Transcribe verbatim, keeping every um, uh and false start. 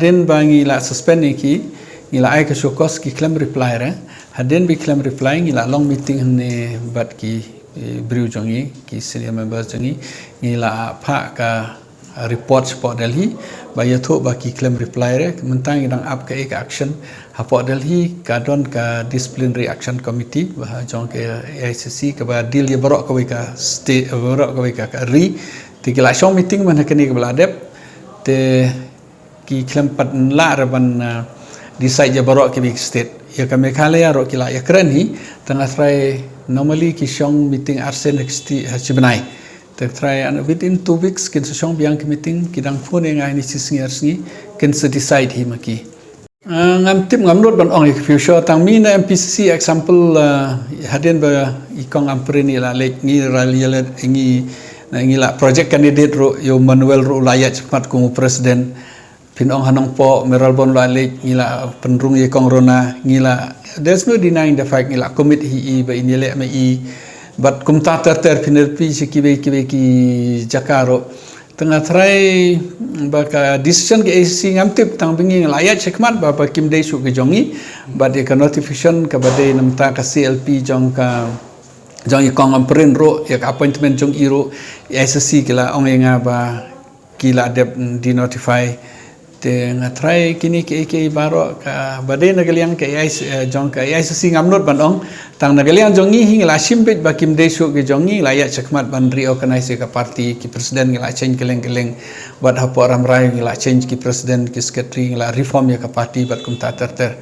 Hadien ba ngi la suspend ïa ki, ngi la ai ka show cause, ki khlem reply re. Hadien ba ki khlem reply, ngi la long meeting hangne bad ki, eh, briew jong ngi, ki senior members jong ngi, ngi la phah ka report shapoh Delhi ba ïathuh ba ki khlem reply re. Mynta ngi dang ap ka, eh, ka action hapoh Delhi. Ka don ka disciplinary action committee ba jong ka A I C C kaba deal ïa baroh kawei ka state, baroh kawei ka, ka ri. Te ki la shong meeting mynta kane kaba la dep. Te ki khlem pat lah re ban, uh, decide ïa baroh kiwei ki state. Ïa ka Meghalaya ruh ki la ïakren hi, tang nga trai normally ki shong meeting arsien ha ki state ha shi bnai. Tang trai, and within two weeks kin sa shong biang ki meeting, ki dang phone ïa nga ha ini shi sngi ar sngi, kin sa decide hi ma ki. Uh, ngam tip, ngam nud ban ong ïa ka future, tang mynne M P C C example, uh, hadien ba i kong Ampareen i la leit, ngi la ïaleit, ngi, ngi la project candidate ruh, ïa u Manuel ruh la ïaid shakhmat kum u president. Phin ong ha Nongpoh, Mayralborn la leit, ngi la pynrung ïa i kong Rona, ngi la, there's no denying the fact, ngi la commit hi i ba in ïaleh ma i. Bad kumta ter ter phin ïalpi sha kiwei kiwei ki jaka ruh. Tang nga trai ba ka decision ka A I C C ngam tip, tang ba ngi la ïaid shakhmat ba, ba kim dei shuh ka jong ngi. Bad ïa ka notification kaba dei namar ka C L P jong ka, jong i kong Ampareen ruh, ïa ka appointment jong i ruh, A I C C ki la ong ïa nga ba ki la dep denotify. Te nga trai kine kiei kiei baroh kaba dei na ka liang ka A I C, eh, jong ka A I C C ngam nud ban ong. Tang na ka liang jong ngi hi ngi la shim beit ba kim dei shuh ki jong ngi, la ïaid shakhmat ban reorganize ïa ka party, ki president ngi la change kylleng kylleng. Bad hapoh Rambrai ngi la change ki president, ki secretary, ngi la reform ïa ka party bad kumta ter ter.